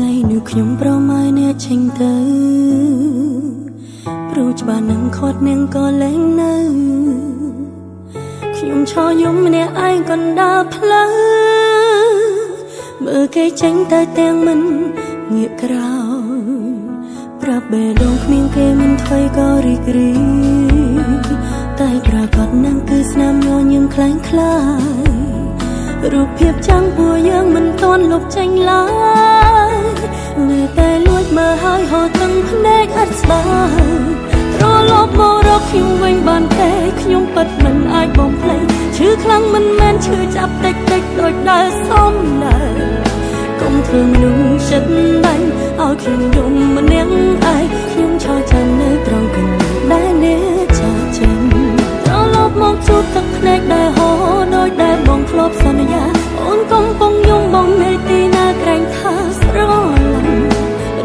ថ្ងៃនោះខ្ញុំប្រម៉ែអ្នកចេញទៅព្រោះច្បាស់នឹងខាត់នាងក៏លែងនៅខ្ញុំឈរយំម្នាក់ឯងកណ្ដាលផ្លូវមើលគេចេញទៅទាំងមិនងាកក្រោយប្រាប់បេះដូងគ្មានគេមិនធ្វើក៏រីករាយតែប្រកាសនឹងគឺស្នាមញញឹមខ្លាំងខ្លាយរូបភាពចាំងពួកយើងមិនទាន់លុបចេញឡើយនៅតែលួចមើលហើយហូរទាំងភ្នែកឥតស្បើយត្រឡប់មករកខ្ញុំវិញបានទេខ្ញុំពិតមិនអាចបំភ្លេចឈឺខ្លាំងមិនមែនឈឺចាប់តិចតិចដូចដែលសំណើកុំធ្វើមនុស្សចិត្តដាញ់ឲ្យខ្ញុំយំម្នាក់ឯងខ្ញុំឈរចាំនៅត្រង់កន្លែងដែលអ្នកចាកចេញត្រឡប់មកជួបទឹកភ្នែកដែលហូរដោយដែលបងធ្លាប់សន្យាអូនកំពុងយំបងនៅទីណាក្រែងថាស្រឡាញ់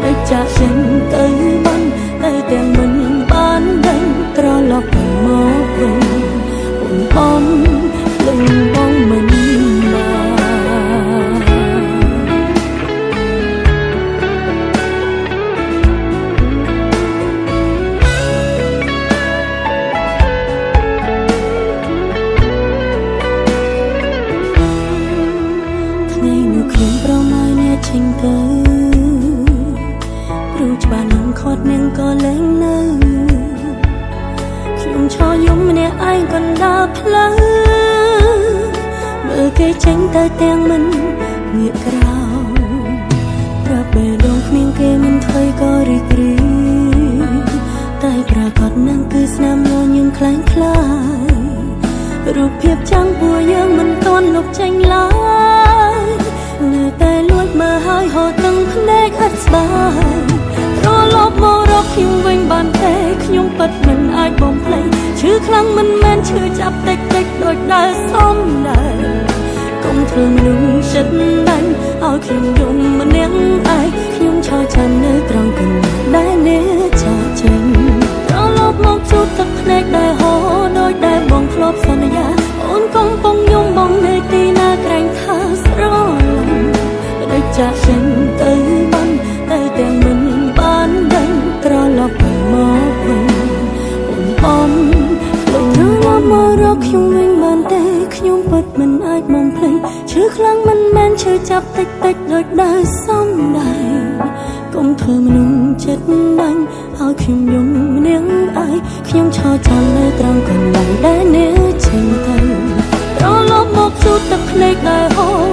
ដូចចាកចេញទៅបានតែទាំងមិនបានដឹងត្រឡប់មកវិញអូនបងភ្លេងបងមិនបានថ្ងៃនោះខ្ញុំប្រម៉ែអ្នកចេញទៅព្រោះច្បាស់នឹងខាត់នាងក៏លែងនៅខ្ញុំឈរយំម្នាក់ឯងកណ្ដាលផ្លូវមើលគេចេញទៅទាំងមិនងាកក្រោយប្រាប់បេះដូងគ្មានគេមិនធ្វើក៏រីករាយតែប្រកាសនឹងគឺស្នាមញញឹមខ្លាំងខ្លាយរូបភាពចាំងពួកយើងមិនទាន់លុបចេញឡើយនៅតែលួចមើលហើយហូរទាំងភ្នែកឥតស្បើយត្រឡប់មករកខ្ញុំវិញបានទេខ្ញុំពិតមិនអាចបំភ្លេចឈឺខ្លាំងមិនមែនឈឺចាប់តិចតិចដូចដែលសំណើកុំធ្វើមនុស្សចិត្តដាញ់ឲ្យខ្ញុំយំម្នាក់ឯងខ្ញុំឈរចាំនៅត្រង់កន្លែងដែលអ្នកចាកចេញត្រឡប់មកជួបទឹកភ្នែកដែលហូរដោយដែលបងធ្លាប់សន្យាអូនកំពុងយំបងនៅទីណាក្រែងថាស្រឡាញ់ដូចចាកចេញទៅបានតែទាំងមិនបានដឹងត្រឡប់មកវិញអូនបងភ្លេចត្រឡប់មករកខ្ញុំវិញបានទេខ្ញុំពិតមិនអាចបំភ្លេចឈឺខ្លាំងមិនមែនឈឺចាប់តិចតិចដូចដែលសំដែងកុំធ្វើមនុស្សចិត្តដាញ់ឲ្យខ្ញុំយំម្នាក់ឯងខ្ញុំឈរចាំនៅត្រង់កន្លែងដែលអ្នកចេញទៅត្រឡប់មកជួបទឹកភ្នែកដែលហូរ